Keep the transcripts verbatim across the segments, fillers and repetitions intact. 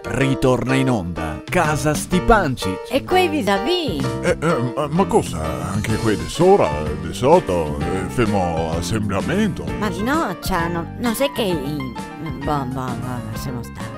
Ritorna in onda Casa Stipancich. E quei visavì? Eh, eh, ma, ma cosa? Anche quei de sora, de soto, eh, femo asembramento? Ma no, Ciano, no xe che i-, bon, bon, bon, lasemo star.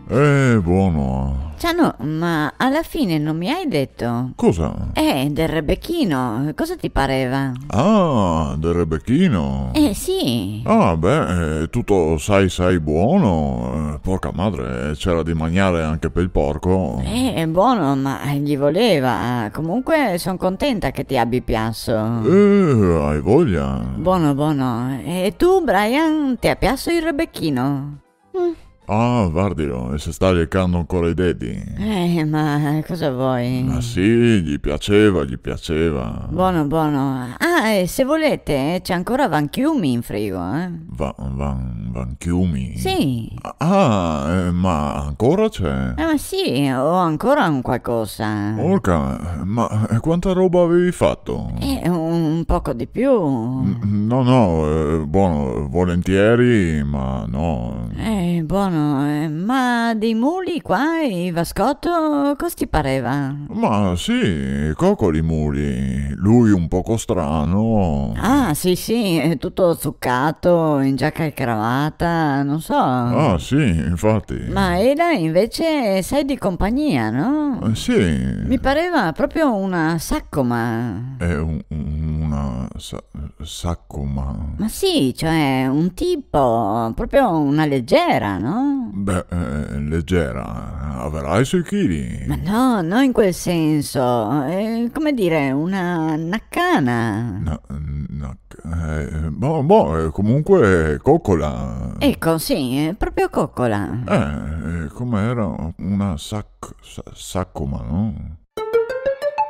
Eh, buono. Ciano, ma alla fine non mi hai detto. Cosa? Eh, del rebechino, cosa ti pareva? Ah, del rebechino? Eh, sì. Ah, beh, eh, tuto sai, sai buono. Eh, porca madre, c'era di magnare anche per il porco. Eh, è buono, ma, eh, gli voleva. Comunque son contenta che ti abbia piaso. Eh, hai voglia. Buono, buono. E tu, Brian, ti ha piaso il rebechino? Mm. Ah, vardilo, el se sta lecando ancora i dedi. Eh, ma cosa vuoi? Ma sì, gli piaceva, gli piaceva. Buono, buono. Ah, e se volete, eh, c'è ancora Vanchiumi in frigo, eh. Va-, Van-, Vanchiumi? Sì. Ah, eh, ma ancora c'è? Eh, ma sì, ho ancora un qualcosa. Orca, ma, eh, quanta roba avevi fatto? Eh, un poco di più. N-, no, no, eh, buono, volentieri, ma no. Eh, buono, eh, ma dei muli qua, i Vascotto, cosa ti pareva? Ma sì, cocoli muli, lui un poco strano. Ah, sì, sì, è tutto zuccato, in giacca e cravatta, non so. Ah, sì, infatti. Ma Ela invece sei di compagnia, no? Eh, sì. Mi pareva proprio una saccoma. È un-, una sa-, saccoma. Ma sì, cioè, un tipo, proprio una leggera, no? Beh, eh, leggera, avrà i suoi chili. Ma no, no in quel senso. È come dire, una naccana. Na-, nac-, eh, boh, boh, eh, comunque coccola. Ecco, sì, è proprio coccola. Eh, eh, come era? Una sac-, sa-, saccoma, no?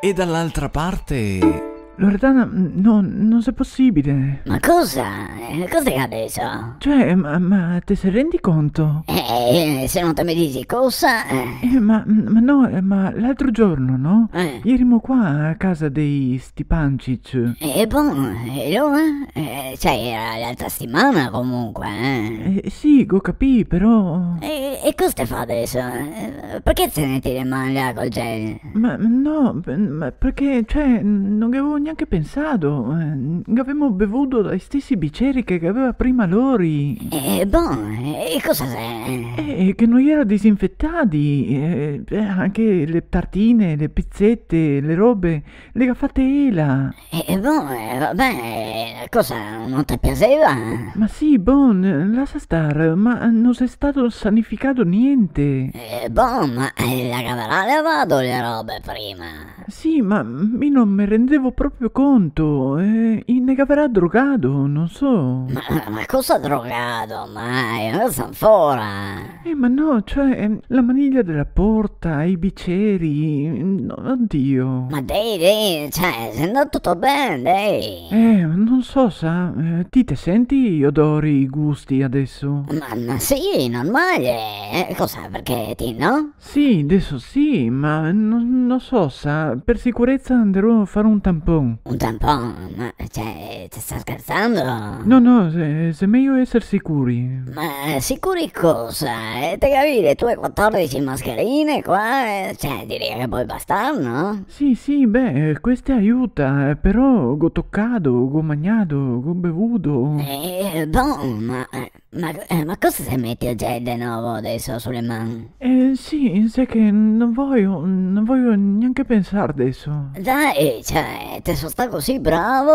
E dall'altra parte? Loredana, no, non è possibile. Ma cosa? Eh, cosa che adesso? Cioè, ma, ma te se rendi conto? Eh, eh, se non te me dici cosa, eh. Eh, ma, ma no, eh, ma l'altro giorno, no? Eh. Ierimo qua a casa dei Stipancich. Eh, bon, e alora? Eh, cioè, era l'altra settimana comunque, eh. Eh, sì, go capì, però. E, e cosa te fa adesso? Eh, perché te ne tiri man là col gel? Ma no, ma perché, cioè, non avevo neanche pensato. Eh, avevamo bevuto dai stessi biceri che aveva prima lori. Eh, bon, e cosa xe? Eh, che non era disinfettati, eh, eh, anche le tartine, le pizzette, le robe, le ha fatte ela. Eh, bon, eh, va ben, cosa, non te piaceva? Ma sì, bon, lascia star, ma non è stato sanificato niente. Eh, bon, ma, eh, la gavarà levado le robe prima? Sì, ma mi non me rendevo proprio conto. Eh, i ne gavarà drogato, non so. Ma, ma cosa drogato? Ma è una zanfora. Eh, ma no, cioè, ehm, la maniglia della porta, i biceri, mm, no, oddio. Ma dai, dai, cioè, se no tutto ben, dai. Eh, non so, sa, eh, ti te senti i odori, i gusti adesso? Ma, ma sì, normale, eh, cosa, perché ti no? Sì, adesso sì, ma non, non so, sa, per sicurezza anderò a fare un tampon. Un tampon? Ma, cioè, te sta scherzando? No, no, xe, xe mejo eser sicuri. Ma sicuri cosa? Eh, te capì, le tue quattordici mascherine qua, eh, cioè, direi che pol bastar, no? Sì, sì, beh, queste aiuta, eh, però go tocato, go magnato, go bevuto. Eh, bon, ma, eh, Ma, eh, ma cosa te meti el gel de novo adesso sulle man? Eh, sì, sa che non voglio, non voglio neanche pensare adesso. Dai, cioè, te so sta così bravo,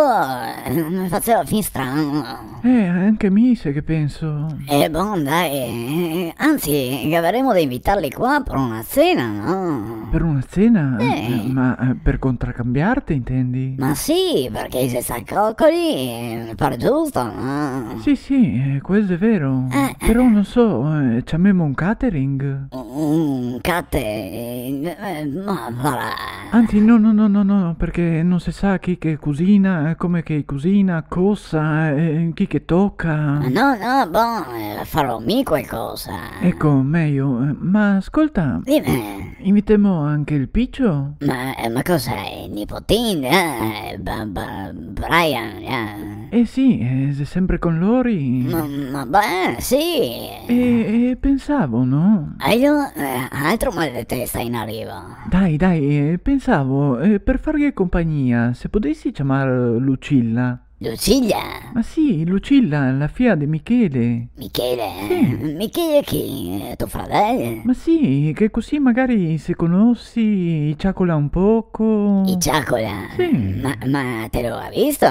eh, me faceva fin strano. Eh, anche mi, sa che penso. Eh, bon, dai, eh, anzi, che gavaremo da invitarli qua per una cena, no? Per una cena? Eh. Eh, ma, eh, per contraccambiarte, intendi? Ma sì, perché se sta cocoli, eh, mi pare giusto, no? Sì, sì, eh, questo è vero. Eh, eh. Però non so, eh, ciamemo un catering? Un cate, eh, ma va là. Anzi, no, no, no, no, no, perché no se sa chi che cusina, eh, come che cusina, cosa, eh, chi che toca. Ma no, no, bon, eh, farò mi qualcosa. Eco, mejo. Eh, ma scolta, dime. Invitemo anche el picio? Ma, eh, ma cosa xe, nipotin, eh, ba-, ba-, Brian, eh? Eh sì, eh, xe sempre con lori. Ma, ma, beh, sì. E, e pensavo, no? Ah, io, eh, altro mal de testa in arrivo. Dai, dai, eh, pensavo, eh, per farghe compagnia, se podesi ciamar Lucilla. Lucilla? Ma sì, Lucilla, la fia de Michele. Michele? Sì. Michele chi? To fradel? Ma sì, che cusì magari se conosi, i ciacola un poco. I ciacola? Sì. Ma, ma te lo ga visto?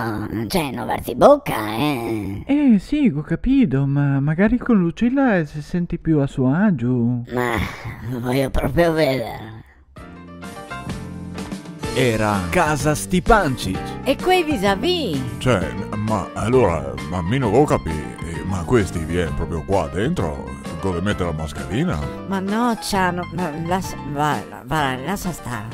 Cioè, no verzi boca, eh? Eh, sì, go capito, ma magari con Lucilla se senti più a suo agio. Ma voio proprio veder. Era Casa Stipancich. E quei visavì? Cioè, ma alora, ma mi no go capì, eh, ma questi vien proprio qua dentro? Go de meter la mascherina? Ma no, Ciano, ma lasa, va, va, lasa star.